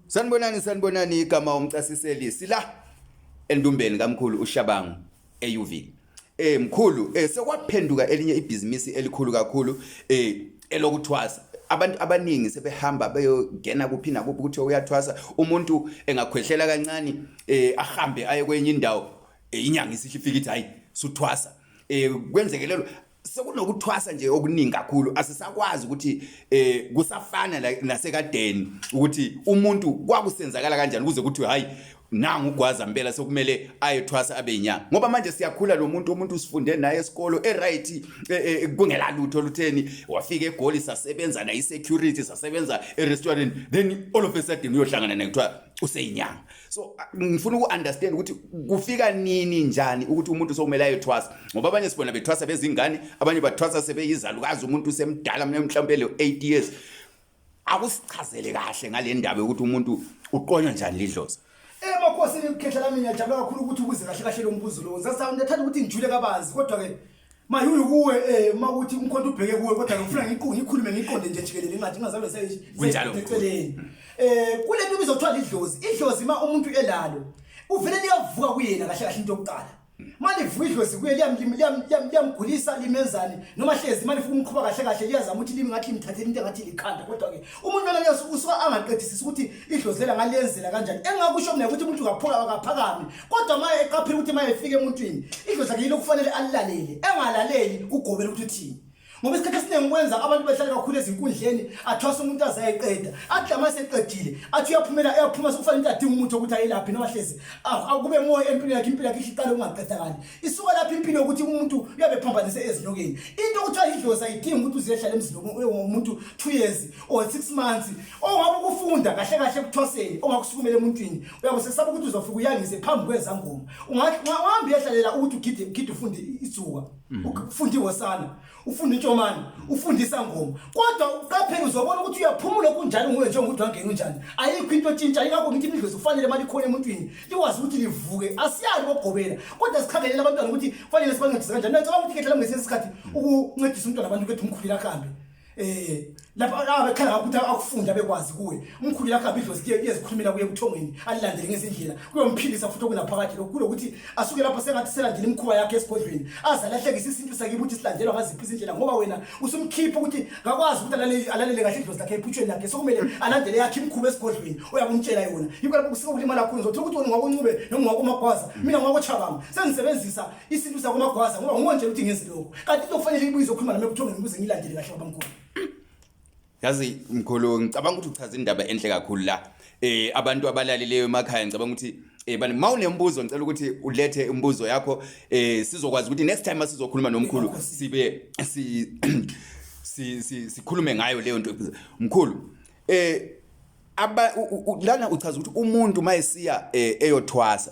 Sanibonani, sanibonani. Igama umcasiseli, sila endumbeni kamkhulu uShabangu eUville. Mkhulu, sekwaphenduka elinye ibhizinisi elikhulu kakhulu elokuthwasa. Abantu abaningi sebehamba beyongena kuphi nakuphi ukuthi uyathwasa. Umuntu engakhwehlela kancane, ahambe aye kwenye indawo, inyanga isihle ifika ithi, "Hayi, suthwasa." Kwenzeke lelo sekunokuthwasa nje okuningi kakhulu. Asisakwazi ukuthi kusafana nasekadeni ukuthi umuntu kwakusenzakala kanjani kuze kuthi, "Hayi, nangu ugwaza impela, sokumele ayethwasa abe inyanga," ngoba manje siyakhula lo muntu, umuntu usifunde naye esikolo e-right, kungela lutho lutheni, wafika eGoli, sasebenza naye i-security, sasebenza e-restaurant, then all of a sudden uyohlangana naye kuthiwa useyinyanga. So ngifuna uku-understand ukuthi kufika nini, njani ukuthi umuntu sokumele ayethwasa, ngoba abanye sibona bethwasa bezingane, abanye bathwasa sebeyizalukazi, umuntu usemdala, mhlawumbe lo 8 years. Akusichazele kahle ngale ndaba yokuthi umuntu uqonywa njani lidlozi. Emakhosini, kukhehla lami, ngiyajabula kakhulu ukuthi ubuze kahle kahle lo mbuzo lo. Ngisathanda ukuthi ngijule kabanzi, kodwa ke mayuyu kuwe uma ukuthi umkhonto ubheke kuwe, kodwa ngifuna ngikhulume ngiqonde nje jikelele, ngathi ngingazabe Kunjalo. Eceleni. Kule nto ibizothiwa idlozi. Idlozi ma umuntu elalo uvele liyavuka kuyena kahle kahle into yokuqala. Malivuka idlozi kuye liyamgulisa, limenzani noma hlezi manje ufuna umqhuba kahle kahle, liyazama ukuthi limi ngathi limthathele into engathi likhanda, kodwa ke umuntu lona usuka angaqedisisi ukuthi idlozi lela ngalenzela kanjani. Engakusho mina ukuthi umuntu ngaphuka akaphakami, kodwa ma eqaphela ukuthi ma efika emuntwini idlozi lakhe yilo kufanele alilalele, engalaleli ugobela ukuthi uthini, ngoba isikhathi esiningi kwenza abantu behlale kakhulu ezinkundleni, athwase umuntu aze ayeqeda, athi lama eseqedile athi uyaphumela, uyaphuma, sekufanele ukuthi adinge umuthi wokuthi ayelaphi noma hlezi akube moya empilweni yakhe, impilo yakhe iqale ukungaqedakali. Isuka lapho impilo yokuthi umuntu uyabe phambanise ezinyokeni. Into okuthiwa idlozi ayidingi ukuthi uzehlala emzini womuntu 2 years or 6 months. Ongabe ukufunda kahle kahle ekuthwaseni ongakusukumela emuntwini, uyabe sesaba ukuthi uzofika uyangise phambi kwezangoma. Ungahambi uyehlalela ukuthi ugide ugide, ufunde itsuka, ufunde ihosana, ufunde intshomane, ufunde isangoma, kodwa uqaphele, uzobona ukuthi uyaphumula kunjalo nguwe njengokuthi wangena unjani, ayikho into otshintsha. Ingakho ngithi imidlozi kufanele mali ikhona emuntwini likwazi ukuthi livuke. Asiyali kokugobela, kodwa sikhangelela abantwana ukuthi kufanele sibancedise kanjani. Mina ngicabanga ukuthi kehla ngesinye isikhathi ukuncedisa umntwana abantu ukuthi umkhulile akuhambe lapha abekhala ngakho ukuthi akufunda bekwazi kuye, umkhulu yakhe idlozi liyezikhulumela kuye ebuthongweni, alilandele ngezindlela, kuyomphilisa futhi okunaphakathi lokhu, kulokuthi asuke lapho sengathi selandela imikhuba yakhe esigodlweni, aze alahlekise isintu sakibo ukuthi silandelwa ngaziphi izindlela, ngoba wena usumkhipha ukuthi ngakwazi ukuthi alalele kahle idlozi lakhe ephutshweni lakhe, sokumele alandele yakhe imikhuba esigodlweni oyakumtshela yona. Yikho lapho kusuka ukulimala khona. Uzothola ukuthi wena ungwakoNcube noma ungwakoMagwaza, mina ngwakoChabanga, sengisebenzisa isintu sakoMagwaza ngoba nguwontshela ukuthi ngenze lokho, kanti into kufanele ibuye izokhuluma nami ebuthongweni ukuze ngiyilandele kahle, babamkhulu. Yazi mkhulu, ngicabanga ukuthi uchaza indaba enhle kakhulu la. Abantu abalalileyo emakhaya, ngicabanga ukuthi bani mawunembuzo, ngicela ukuthi ulethe imibuzo yakho, sizokwazi ukuthi next time asizokhuluma nomkhulu sibe si si sikhulume ngayo leyo nto. Mkhulu, aba lana uchaza ukuthi umuntu mayesiya eyothwasa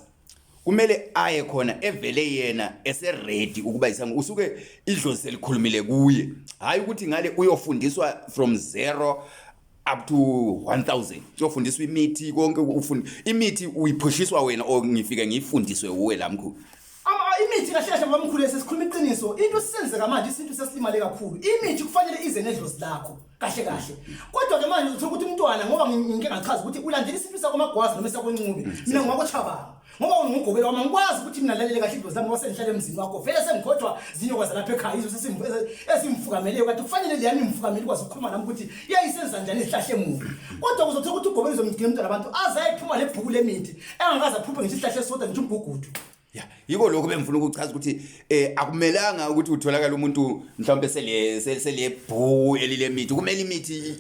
kumele aye khona evele yena ese-ready ukuba isango, usuke idlozi selikhulumile kuye, hayi ukuthi ngale uyofundiswa from zero up to 1000, uyofundiswa imithi konke, ufunda imithi uyiphushiswa wena or ngifike ngiyifundiswe uwe la, mkhulu? Imithi kahle kahle, babamkhulu, sesikhuluma iqiniso, into esisenzeka manje isintu sesilimale kakhulu. Imithi kufanele ize nedlozi lakho kahle kahle, kodwa ke manje uzothola ukuthi umntwana, ngoba ngike ngachaza ukuthi ulandela isintu sakoMagwaza noma sakoNcube, mina ngwakoChabanga, ngoba ungugobela wami, angikwazi ukuthi mina lalele kahle idlozi lami ngoba sengihlala emzini wakho, vele sengikhothwa zinyoka zalapha ekhaya, izo ezimfukameleyo, kanti kufanele leyami imfukamele ikwazi ukukhuluma nami ukuthi iyayisenza njani izihlahla emuva. Kodwa uzothola ukuthi ugobela uzomgcina umntwana abantu aze ayephuma lebhuku lemithi engakaze aphuphe ngisho isihlahla esisodwa, ngisho umgugudu. Ya, yiko lokho bengifuna ukuchaza ukuthi akumelanga ukuthi utholakala umuntu mhlawumbe sele bhuku elilemithi, kumele imithi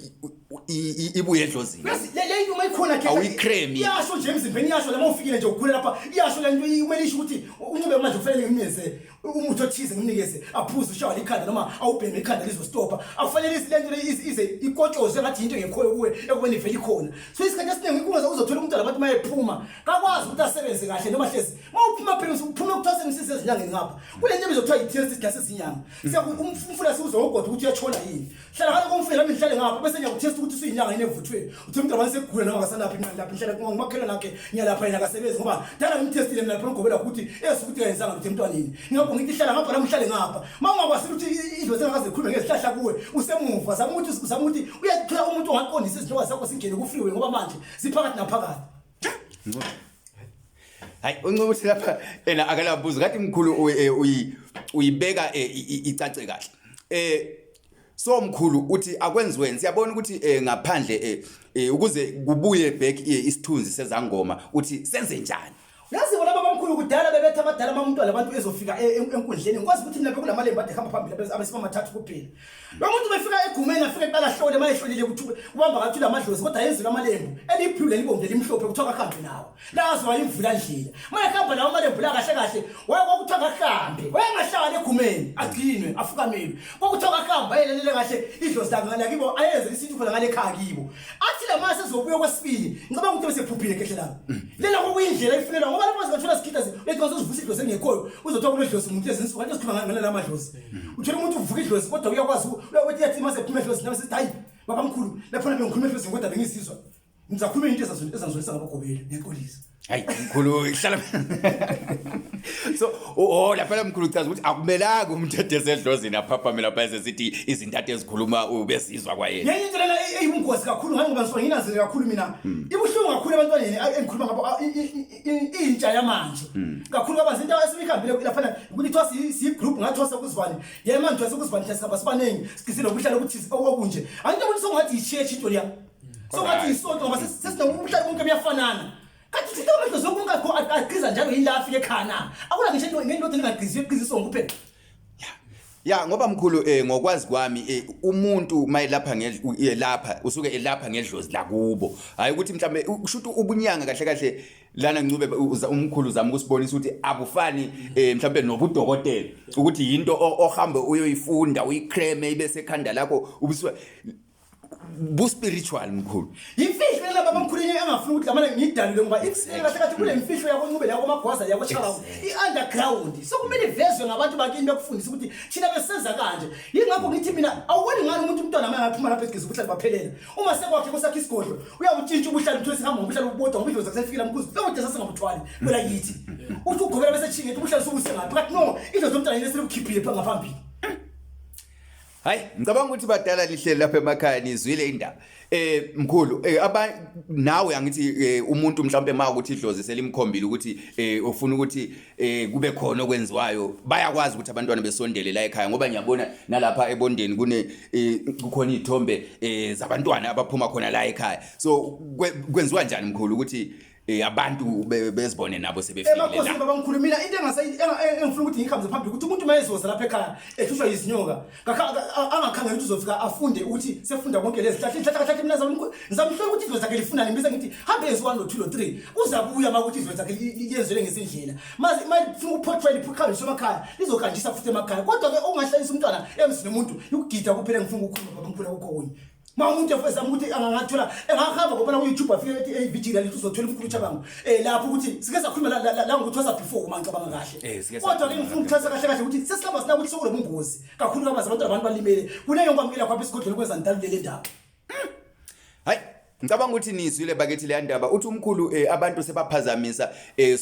ibuye edlozini. Bese le into uma ikhona ke Awuyikremi. Iyasho nje emzimbeni, iyasho lama ufikile nje ugula lapha, iyasho le nto, kumele isho ukuthi uNcube manje kufanele ngimnikeze umuthi othize, ngimnikeze aphuze, ushawa likhanda noma awubheme ikhanda lizostopha. Akufanele le nto le ize ikotshoze ngathi into engekhoyo kuwe ekubeni ivele ikhona. So isikhathi esiningi kungaze uzothola umuntu labantu uma ephuma kakwazi ukuthi asebenze kahle, noma hlezi uma uphuma phela uphuma ekuthwaseni usise ezinyangeni ngapha kule nto ebizothiwa yi-test sidasezinyanga, umfula siwuzogoda ukuthi uyatshona yini, hlala ngale komfula, nami ngihlale ngapha, bese ngiyakuthesta ukuthi usuyinyanga yini evuthweni. Uthi umuntu abantu segula noma akasalaphi imali lapha, ngihlala ngumakhelwane wakhe, ngiyalapha, yena akasebenzi ngoba dala ngimthestile mina lapha ngigobela ukuthi ezi ukuthi kayenzanga lutho emntwaneni. Ngiyakwazi. lapho ngithi hlala ngapha nami uhlale ngapha. Uma ungakwazi ukuthi idlozi engakaze likhulume ngezihlahla kuwe usemuva, zama ukuthi uzama ukuthi uyathola umuntu ongaqondisa izinto zakho singene ku-freeway ngoba manje ziphakathi naphakathi. Hayi uNcube uthi lapha ena akalabuzi kathi mkhulu uyibeka icace kahle. So mkhulu uthi akwenziweni siyabona ukuthi ngaphandle ukuze kubuye back isithunzi sezangoma uthi senze njani? Yazi bona babamkhulu kudala bebetha abadala uma umuntu labantu ezofika enkundleni ngikwazi ukuthi mina bekunamalembu ade hamba phambili abesimama mathathu kuphela. Lo muntu befika egumeni afike eqala hlole uma ehlolile ukuthi ubamba ngathi lamadlozi kodwa yenziwe amalembu eliblue lelibomvu elimhlophe kuthiwa kahambe nawo. Lazwa imvula ndlela. Uma ehamba nawo amalembu la kahle kahle kwakuthiwa kahambe wayengahlali egumeni agcinwe afukamelwe. Kwakuthiwa kahambe ayelelele kahle idlozi lakibo ayenze isintu khona ngale ekhaya kibo. Athi la mase ezobuya kwesibili ngicabanga ukuthi besephuphile kehle lami. Lena kwakuyindlela efunelwa ngoba lapho singathola sikhitha lethi uzozivusa idlozi engekhoyo uzothola kunedlozi umuntu ezinsuku kanti sikhuluma ngale lamadlozi. Uthola umuntu uvuka idlozi kodwa uyakwazi uyakuthi yathi mase phuma edlozi nami sithi hayi babamkhulu lapho nami ngikhuluma edlozini kodwa bengisizwa. Ngizakhuluma into ezangizwisa ngabagobela ngiyaxolisa. Hayi mkhulu ihlala So oh lapha mkhulu uchaza ukuthi akumelanga umuntu edesedlozini aphaphame lapha esesithi izinto ezikhuluma ubesizwa kwayena. Ngenye into lena eyibungozi kakhulu ngani ngoba ngisuke nginazile kakhulu mina. Ibuhlungu kakhulu ebantwaneni engikhuluma ngabo intsha yamanje. Kakhulu kabanzi into esibihambile lapha ukuthi thiwa siyi group ngathwasa kuzibani. Yena manje thwasa kuzibani thina sibaningi sigizile ubuhlalo ukuthi okunje. Angike ukuthi songathi i-church into leya. Songathi isonto ngoba sesinobuhlalo bonke buyafanana. Kanti thina amadlozi onke ungakho agqiza njalo yini la afike ekhaya na? Akuna ngisho into ngendoda engagqiziyo egqiziswa kuphela. Ya ngoba mkhulu ngokwazi kwami umuntu mayelapha ngelapha usuke elapha ngedlozi lakubo. Hayi ukuthi mhlambe kusho ukuthi ubunyanga kahle kahle lana Ncube umkhulu uzama ukusibonisa ukuthi abufani mhlambe nobudokotela ukuthi yinto ohambe uyoyifunda uyicreme ibe sekhanda lakho ubuswa bu spiritual mkhulu. Yimfihlo lena baba mkhulu enye engafuni ukuthi lamane ngiyidalule ngoba kahle kahle kule mfihlo yakoNcube yakoMagwaza yakoShabangu i-underground so kumele ivezwe ngabantu bakini bekufundisa ukuthi thina besenza kanje. Yingakho ngithi mina awuboni ngani umuntu umntwana uma engaphuma lapha egeza ubuhlali baphelela uma sekwakhe kwesakhe isigodlo uyabutshintsha ubuhlali uthole sihamba ngobuhlali obubodwa ngoba idlozi akusefikile mkhuzi lobo desa singabuthwali kwelakithi uthi ugobela bese tshinga ethi ubuhlali subuse ngaphi kathi no idlozi lomntwana yini eselibukhiphile ngaphambili. Hayi ngicabanga ukuthi badala lihleli lapha emakhaya nizwile indaba. Mkhulu aba nawe angithi umuntu mhlawumbe ma ukuthi idlozi selimkhombile ukuthi ufuna ukuthi kube khona okwenziwayo bayakwazi ukuthi abantwana besondele la ekhaya ngoba ngiyabona nalapha ebondeni kune kukhona izithombe zabantwana abaphuma khona la ekhaya. So kwenziwa njani mkhulu ukuthi abantu bezibone nabo sebefikile la? Emakhosini babamkhulu mina into engifuna ukuthi ngiyihambe phambili ukuthi umuntu mayezoza lapha ekhaya ehlushwa izinyoka angakhangela ukuthi uzofika afunde ukuthi sefunda konke lezi hlahla ihlahla kahle mina ngizamhlola ukuthi idlozi lakhe lifunani ngibese ngithi hambe yenze 1 no 2 no 3 uzabuya uma ukuthi idlozi lakhe liyenzele ngesindlela maze malifuna ukuphothwa liphuqhambiswe emakhaya lizokanjisa futhi emakhaya kodwa ke okungahlalisa umntwana emzini womuntu ukugida kuphela ngifuna ukukhuluma babamkhulu akukho okunye. Ma umuntu ezama ukuthi angathola engahamba ngoba ku YouTube afike ethi hey vigil lithi uzothola umkhulu Chabangu lapho ukuthi sike sakhuluma la ngokuthwasa before uma ngicabanga kahle kodwa ke ngifuna ukuthwasa kahle kahle ukuthi sesihamba sina ukuthi sokulobungozi kakhulu kabazi abantu abantu balimele kunenge ngikwamukela kwapha esigodlweni kwenza ngidalule le ndaba. Hayi ngicabanga ukuthi nizwile bakithi le ndaba uthi umkhulu abantu sebaphazamisa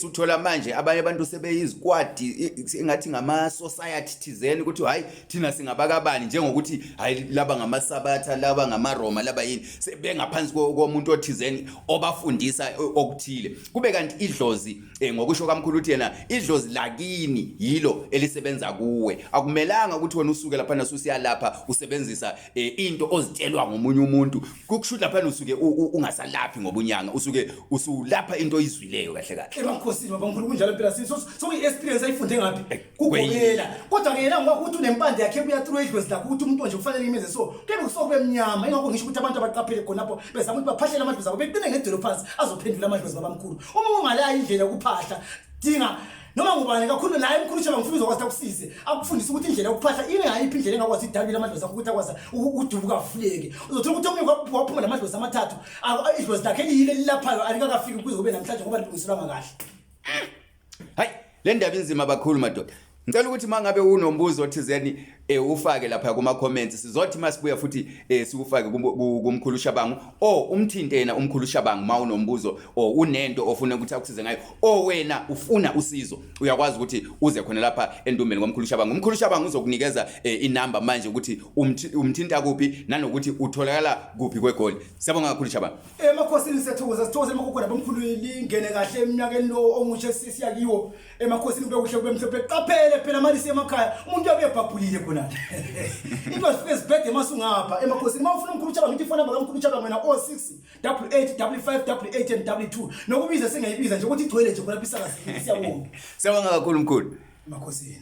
suthola manje abanye abantu sebeyizikwadi engathi ngama society thizeni ukuthi hayi thina singabakabani njengokuthi hayi laba ngamasabatha laba ngamaRoma laba yini sebengaphansi komuntu othizeni obafundisa okuthile kube kanti idlozi ngokusho kamkhulu uthi yena idlozi lakini yilo elisebenza kuwe akumelanga ukuthi wena usuke lapha nasusiyalapha usebenzisa into ozitshelwa ngomunye umuntu kukusho lapha usuke ungasalaphi ngobunyanga usuke usulapha into oyizwileyo kahle kahle. Emakhosini babamkhulu kunjalo phela sokuyi experience ayifunde ngaphi kugobela kodwa ke yena ngoba ukuthi unempande yakhe buya through idlozi lakhe ukuthi umuntu nje kufanele imenze so kuyabe kusuke kube mnyama ingakho ngisho ukuthi abantu abaqaphele khonapho bezama ukuthi baphahlele amadlozi abo beqine ngedolo phansi azophendula amadlozi babamkhulu uma ungalaya indlela yokuphahla dinga noma ngubani kakhulu naye mkhulu Shaba ngifuna uzokwazi akusize akufundise ukuthi indlela yokuphahla ingayiphi indlela engakwazi idalule amadlozi akho ukuthi akwazi udubuka avuleke uzothola ukuthi omunye waphuma namadlozi amathathu idlozi lakhe eliyile elilaphayo alikakafiki kuze kube namhlanje ngoba lilungiselwanga kahle. Hayi le ndaba inzima kakhulu madoda. Ngicela ukuthi mangabe unombuzo othizeni ufake lapha kuma comments, sizothi masibuya futhi siwufake kumkhulu Shabangu o umthinte yena umkhulu Shabangu. Mawunombuzo o unento ofuna ukuthi akusize ngayo o wena ufuna usizo, uyakwazi ukuthi uze khona lapha endumbeni kwamkhulu Shabangu. Umkhulu Shabangu uzokunikeza inamba manje ukuthi umthinta kuphi nanokuthi utholakala kuphi kwegoli. Siyabonga kakhulu, Shabangu. Emakhosini siyathokoza, sithokoze emakhokho nabomkhulu, lingene kahle eminyakeni lo omusha siyakiwo. Emakhosini kube kuhle, kube mhlophe. Qaphele phela mali emakhaya, umuntu uyabe ebhabhulile khona into zifike zibhede masungapha emakhosini. Uma ufuna umkhulu Shabangu, ngithi ifona namba kamkhulu Shabangu wena 06 88 55 88 and 22, nokubiza singayibiza nje ukuthi igcwele nje khona lapha isakazini. Siyabonga. Siyabonga kakhulu, mkhulu. Emakhosini.